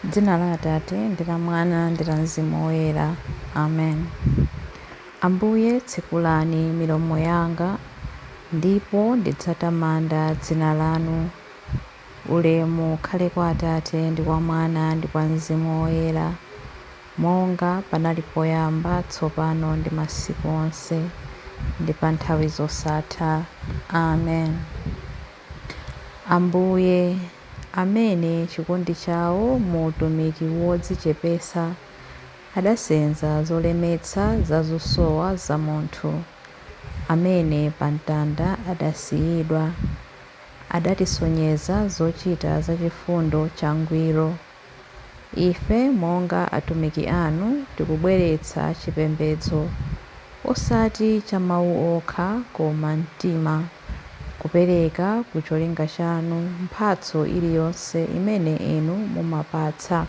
Dzina la Atate ndi la Mwana ndi la Mzimu Woyera. Amen. Ambuye, tsekulani milomo yanga, ndipo ndidzatamanda dzina lanu. Ulemu ukhale kwa Atate ndi kwa Mwana ndi kwa Mzimu Woyera, monga panali poyamba, tsopano ndi masiku onse, ndi pa nthawi zosatha. Amen. Ambuye, amene chikondi chawo mu utumiki wodzichepesa adasenza zolemetsa za zosowa za munthu, amene pa mtanda adasiyidwa, adatisonyeza zochita za chifundo changwiro. Ife monga atumiki anu tikubweretsa chipembedzo, osati cha mawu okha koma mtima, kupereka ku cholinga chanu mphatso iliyonse imene inu mumapatsa.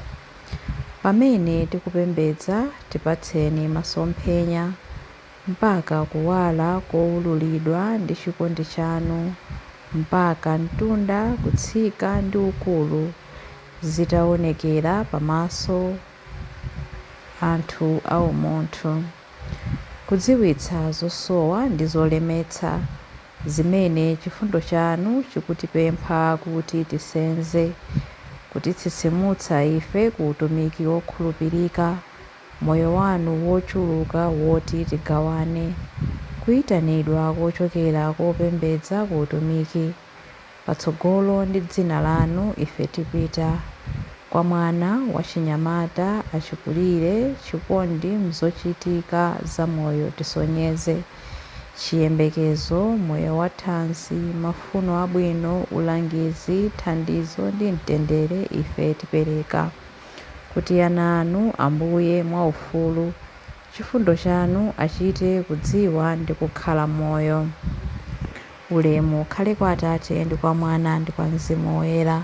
Pamene tikupembedza, tipatseni masomphenya, mpaka kuwala kowululidwa ndi chikondi chanu, mpaka mtunda, kutsika ndi ukulu zitaonekera pamaso anthu aumunthu, kudziwitsa zosowa ndi zolemetsa zimene chifundo chanu chikutipempha kuti tisenze, kutitsitsimutsa ife ku utumiki wokhulupirika, moyo wanu wochuluka woti tigawane, kuyitanidwa kochokera kopembedza ku utumiki, patsogolo ndi dzina lanu ife tipita, kwa mwana wachinyamata achikulire chikondi m'zochitika za moyo tisonyeze, chiyembekezo, moyo wathanzi, mafuno abwino, ulangizi, thandizo ndi mtendere ife tipereka, kuti ana anu, Ambuye, mwaufulu, chifundo chanu achite kudziwa ndi kukhala moyo. Ulemu ukhale kwa Atate ndi kwa Mwana ndi kwa Mzimu Woyera,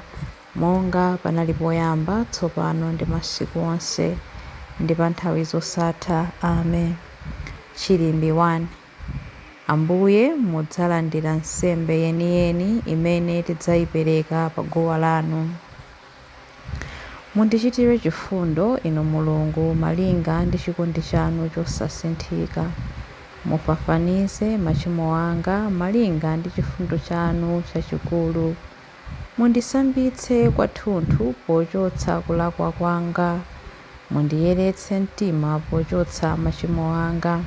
monga panali poyamba, tsopano ndi masiku onse, ndi pa nthawi zosatha. Amen. Chilimbi 1. Ambuye, mudzalandira nsembe yeniyeni imene tidzayipereka pa guwa lanu. Mundichitire chifundo, Inu Mulungu, malinga ndi chikondi chanu chosasinthika. Mufafanize machimo anga malinga ndi chifundo chanu chachikulu. Mundisambitse kwathunthu pochotsa kulakwa kwanga. Mundiyeretse mtima pochotsa machimo anga.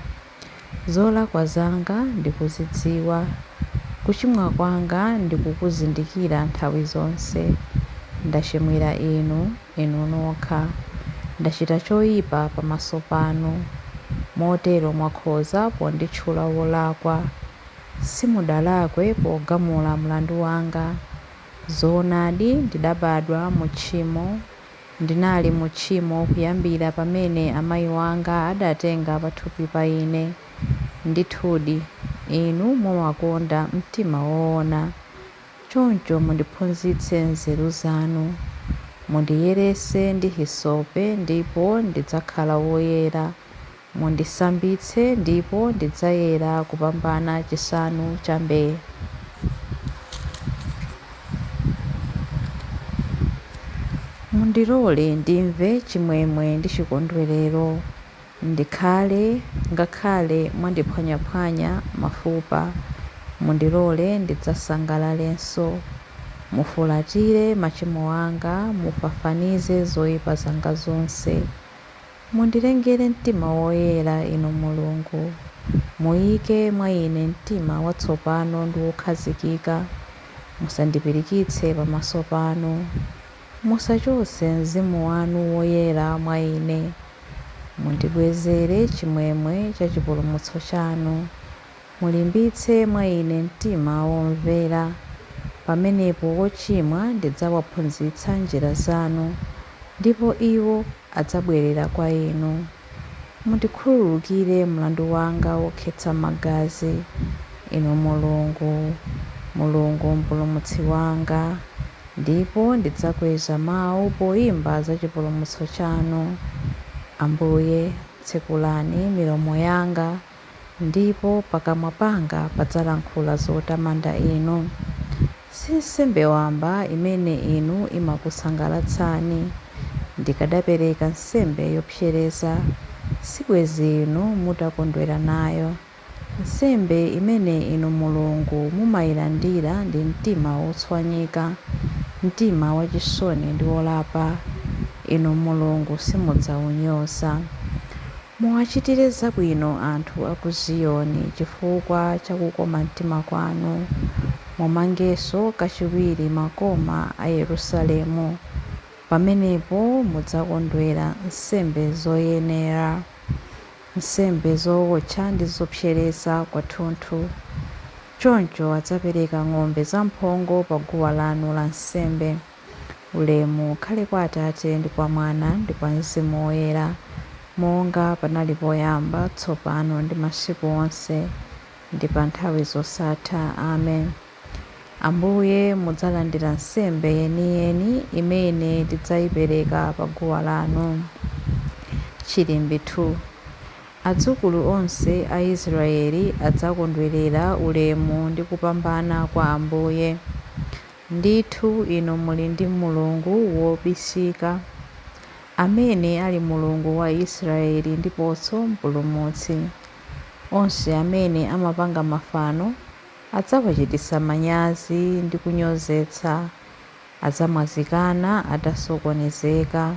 Zolakwa zanga ndikuzidziwa, kuchimwa kwanga ndikukuzindikira nthawi zonse. Ndachimwira inu, inu nokha. Ndachita choyipa pamaso panu, motero mwakhoza ponditchula wolakwa. Simudalakwe pogamula mlandu wanga. Zoonadi ndidabadwa mu tchimo, ndinali mu tchimo kuyambira pamene amayi wanga adatenga pathupi pa ine. Ndithudi, inu mumakonda mtima woona. Choncho mundiphunzitse nzeru zanu. Mundiyeretse ndi hisope ndipo ndidzakhala woyera. Mundisambitse ndipo ndidzayera kupambana chisanu cha mbee. Mundilole ndimve chimwemwe ndi chikondwerero, ndikhale ngakhale mwandiphwanyaphwanya mafupa. Mundilole ndidzasangalalenso. Mufulatire machimo anga, mufafanize zoyipa zanga zonse. Mundilengere mtima woyera, Inu Mulungu. Muyike mwa ine mtima watsopano ndi wokhazikika. Musandipirikitse pamaso panu. Musachotse mzimu wanu woyera mwa ine. Mundibwezere chimwemwe cha chipulumutso chanu. Mulimbitse mwa ine mtima womvera. Pamenepo ochimwa ndidzawaphunzitsa njira zanu, ndipo iwo adzabwerera kwa inu. Mundikhululukire mlandu wanga wokhetsa magazi, Inu Mulungu, Mulungu Mpulumutsi wanga, ndipo ndidzakweza mawu poyimba za chipulumutso chanu. Ambuye, tsekulani milomo yanga, ndipo pakamwa panga padzalankhula zotamanda inu. Si nsembe wamba imene inu imakusangalatsani, Ndikadapereka nsembe yopsereza, sibwenzi inu mutakondwera nayo. Nsembe imene Inu Mulungu mumailandira ndi mtima wotswanyika, mtima wachisoni ndi wolapa, Inu Mulungu simudzawunyoza. Muwachitire zabwino anthu a ku Ziyoni chifukwa cha kukoma mtima kwanu. Mumangenso kachiwiri makoma a Yerusalemu. Pamenepo mudzakondwera nsembe zoyenera, nsembe zowotcha ndi zopsereza kwathunthu. Choncho adzapereka ng'ombe zamphongo pa guwa lanu lansembe. Ulemu ukhale kwa Atate ndi kwa Mwana ndi kwa Mzimu Woyera, monga panali poyamba, tsopano ndi masiku onse, ndi pa nthawi zosatha. Amen. Ambuye, mudzalandira nsembe yeniyeni imene tidzayipereka pa guwa lanu. Chilimbi 2. Adzukulu onse a Israeli adzakondwerera ulemu ndi kupambana kwa Ambuye. Ndithu inu muli ndi Mulungu wobisika, amene ali Mulungu wa Israeli ndiponso Mpulumutsi. Onse amene amapanga mafano adzawachititsa manyazi ndi kunyozetsa, adzamwazikana atasokonezeka.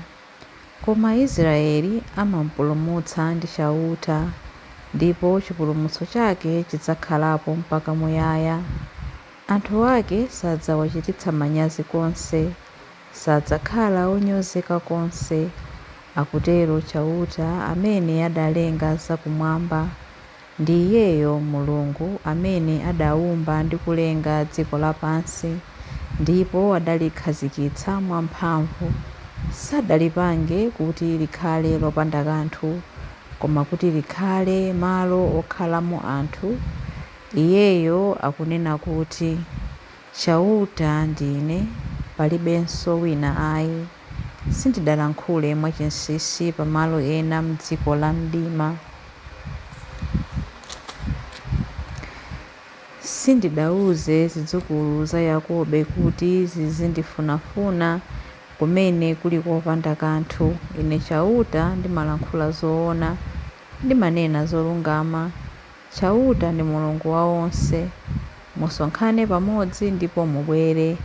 Koma Israeli amampulumutsa ndi Chauta, ndipo chipulumutso chake chidzakhalapo mpaka muyaya. Anthu ake sadzawachititsa manyazi konse, sadzakhala onyozeka konse, akutero Chauta amene adalenga zakumwamba. Ndi Iyeyo Mulungu amene adawumba ndi kulenga dziko lapansi, ndipo adalikhazikitsa mwamphamvu. Sadalipange kuti likhale lopanda kanthu, koma kuti likhale malo okhalamo anthu. Iyeyo akunena kuti, Chauta ndine, palibenso wina ayi. Sindidalankhule mwachinsinsi pamalo ena m'dziko la mdima. Sindidawuze zidzukulu za Yakobe kuti zizindifunafuna kumene kuli kopanda kanthu. Ine Chauta ndimalankhula zoona, ndimanena zolungama. Chauta ndi Mulungu wa onse. Musonkhane pamodzi ndipo mubwere.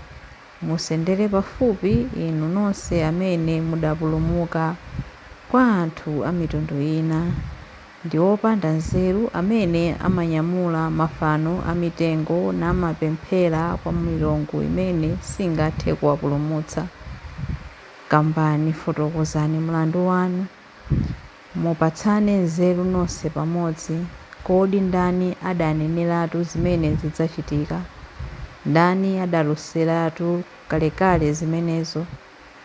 Musendere pafupi inu nonse amene mudapulumuka kwa anthu a mitundu ina. Ndi opanda nzeru amene amanyamula mafano amitengo namapemphera kwa milungu imene singathe kuwapulumutsa. Kambani, fotokozani mlandu wanu. Mupatsane nzeru nonse pamodzi. Kodi ndani adaneneratu zimene zidzachitika? Ndani adaloseratu kalekale zimenezo?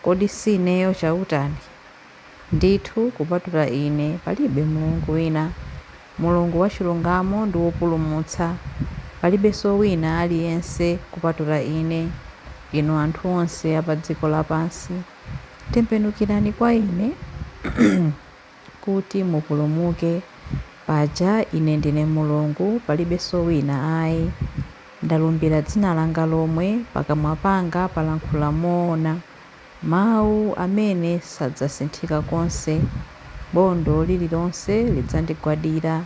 Kodi si ineyo Chautane? Ndithu kupatula ine palibe Mulungu wina, Mulungu wachilungamo ndi wopulumutsa. Palibenso wina aliyense kupatula ine. Inu anthu onse a pa dziko lapansi, tembenukirani kwa ine kuti mupulumuke. Paja ine ndine Mulungu, palibenso wina ayi. Ndalumbira dzina langa lomwe, pakamwa panga palankhula moona, mawu amene sadzasinthika konse. Bondo lililonse lidzandigwadira,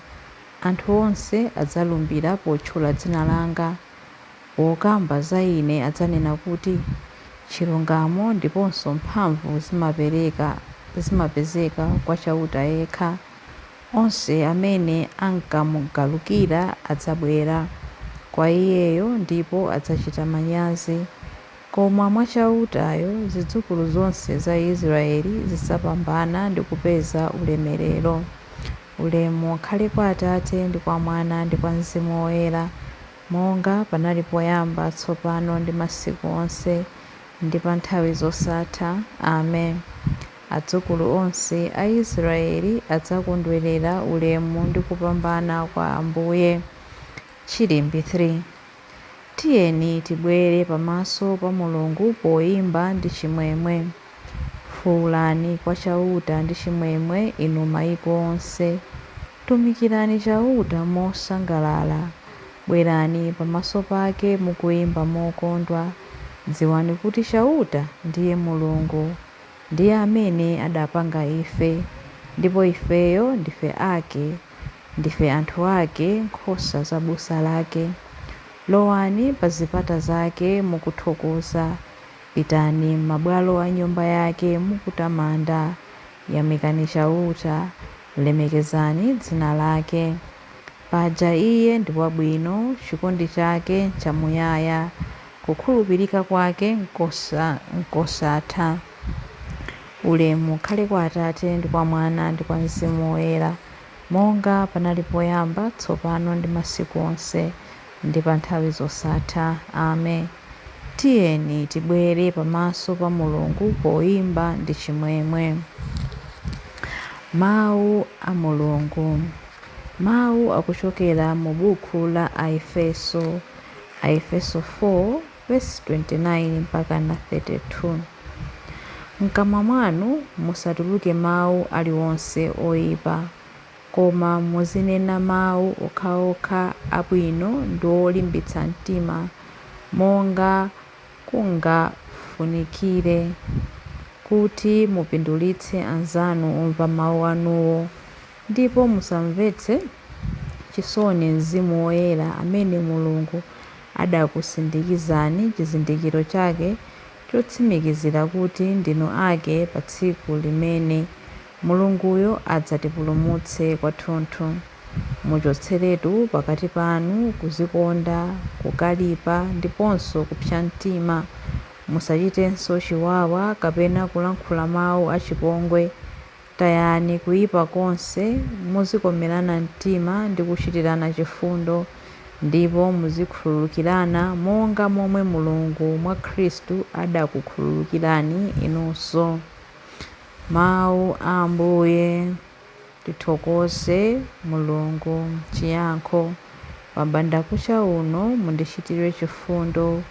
anthu onse adzalumbira potchula dzina langa. Pokamba za ine adzanena kuti, chilungamo ndiponso mphamvu zimapezeka kwa Chauta yekha. Onse amene ankamugalukira adzabwera kwa iyeyo ndipo adzachita manyazi. Koma mwa Chautayo zidzukulu zonse za Israeli zidzapambana ndi kupeza ulemerero. Ulemu ukhale kwa Atate ndi kwa Mwana ndi kwa Mzimu Woyera, monga panali poyamba, tsopano ndi masiku onse, ndi pa nthawi zosatha. Amen. Adzukulu onse a Israeli adzakondwerera ulemu ndi kupambana kwa Ambuye. Chilimbi 3. Tiyeni tibwere pamaso pa Mulungu poyimba ndi chimwemwe. Fuwulani kwa Chauta ndi chimwemwe, inu mayiko onse. Tumikirani Chauta mosangalala. Bwerani pamaso pake mukuyimba mokondwa. Dziwani kuti Chauta ndiye Mulungu. Ndiye amene adapanga ife, ndipo ifeyo ndife ake, ndife anthu ake, nkhosa za busa lake. Lowani pa zipata zake mukuthokoza, pitani m'mabwalo a nyumba yake mukutamanda. Yamikani Chauta, lemekezani dzina lake. Paja Iye ndi wabwino, chikondi chake nchamuyaya, kukhulupirika kwake nkosatha. Ulemu ukhale kwa Atate ndi kwa Mwana ndi kwa Mzimu Woyera, monga panali poyamba, tsopano ndi masiku onse, ndi pa nthawi zosatha. Amen. Tiyeni tibwere pamaso pa Mulungu poyimba ndi chimwemwe. Mawu a Mulungu. Mawu akuchokera mu buku la Aefeso, Aefeso 4 verse 29 mpaka na 32. Mkamwa mwanu musatuluke mawu aliwonse oyipa, koma muzinena mawu okhaokha abwino ndi olimbitsa mtima, monga kungafunikire, kuti mupindulitse anzanu omva mawu anuwo. Ndipo musamvetse chisoni Mzimu Woyera amene Mulungu adakusindikizani chizindikiro chake chotsimikizira kuti ndinu ake pa tsiku limene Mulunguyo adzatipulumutse kwathunthu. Muchotseretu pakati panu kudzikonda, kukalipa ndiponso kupsa mtima. Musachitenso chiwawa kapena kulankhula mawu achipongwe. Tayani kuyipa konse, muzikomerana mtima ndi kuchitirana chifundo, ndipo muzikhululukirana monga momwe Mulungu mwa Khristu adakukhululukirani inunso. Mawu a Ambuye. Tithokoze Mulungu. Chiyankho. Pabandakucha uno mundichitire chifundo,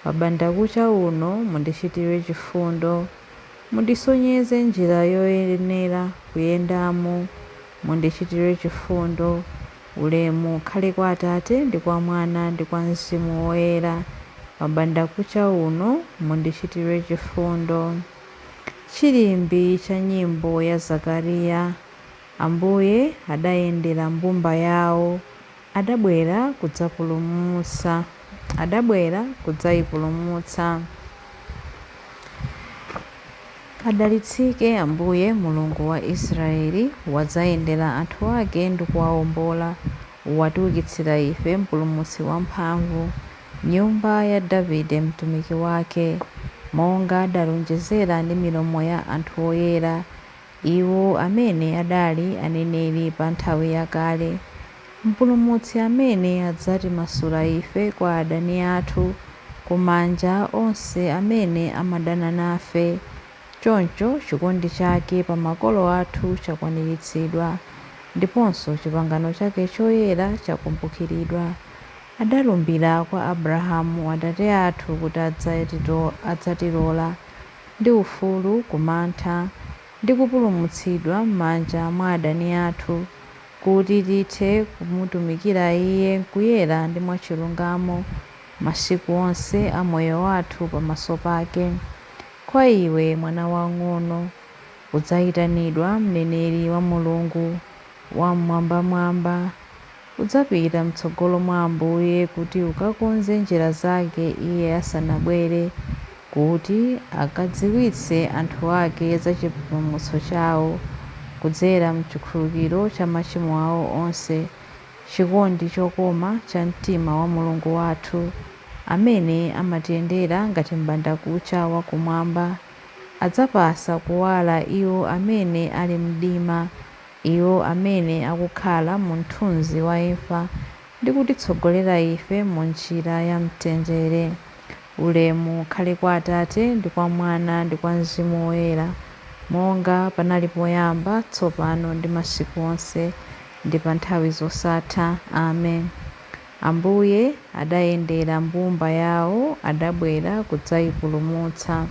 pabandakucha uno mundichitire chifundo. Mundisonyeze njira yoyenera kuyendamo, mundichitire chifundo. Ulemu ukhale kwa Atate ndi kwa Mwana ndi kwa Mzimu Woyera. Pabandakucha uno mundichitire chifundo. Chilimbi cha nyimbo ya Zakariya. Ambuye adayendera mbumba yawo, adabwera kudzapulumutsa, adabwera kudzayipulumutsa. Adalitsike Ambuye Mulungu wa Israeli, wadzayendera anthu ake ndi kuwawombola, watiukitsira ife mpulumutsi wamphamvu, nyumba ya Davide mtumiki wake, monga adalonjezera ndi milomo ya anthu oyera, iwo amene adali aneneri pa nthawi yakale. Mpulumutsi amene adzatimasula ife kwa adani athu, kumanja onse amene amadana nafe. Choncho chikondi chake pa makolo athu chakwaniritsidwa, ndiponso chipangano chake choyera chakumbukiridwa. Adalumbira kwa Abrahamu atate athu kuti adzatilola ndi ufulu kumantha ndi kupulumutsidwa m'manja mwa adani athu, kuti tithe kumutumikira Iye m'kuyera ndi mwachilungamo masiku onse a moyo wathu pamaso pake. Kwa iwe mwana wang'ono, udzayitanidwa mneneri wa Mulungu Wam'mwambamwamba. Udzapita m'tsogolo mwa Ambuye kuti ukakonze njira zake Iye asanabwere, kuti akadziwitse anthu ake za chipulumutso chawo kudzera m'chikhululukiro cha machimo awo onse, chikondi chokoma cha mtima wa Mulungu wathu, amene amatiyendera ngati m'bandakucha wakumwamba. Adzapasa kuwala iwo amene ali mdima, iwo amene akukhala mu mthunzi wa imfa, ndi kutitsogolera ife mu njira ya mtendere. Ulemu ukhale kwa Atate ndi kwa Mwana ndi kwa Mzimu Woyera, monga panali poyamba, tsopano ndi masiku onse, ndi pa nthawi zosatha. Amen. Ambuye adayendera mbumba yawo, adabwera kudzayipulumutsa.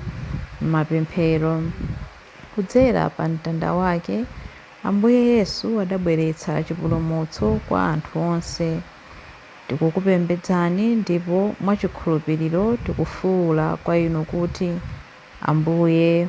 Mapemphero. Kudzera pa mtanda wake, Ambuye Yesu adabweretsa chipulumutso kwa anthu onse. Tikukupembedzani ndipo mwachikhulupiriro tikufuwula kwa Inu kuti, Ambuye.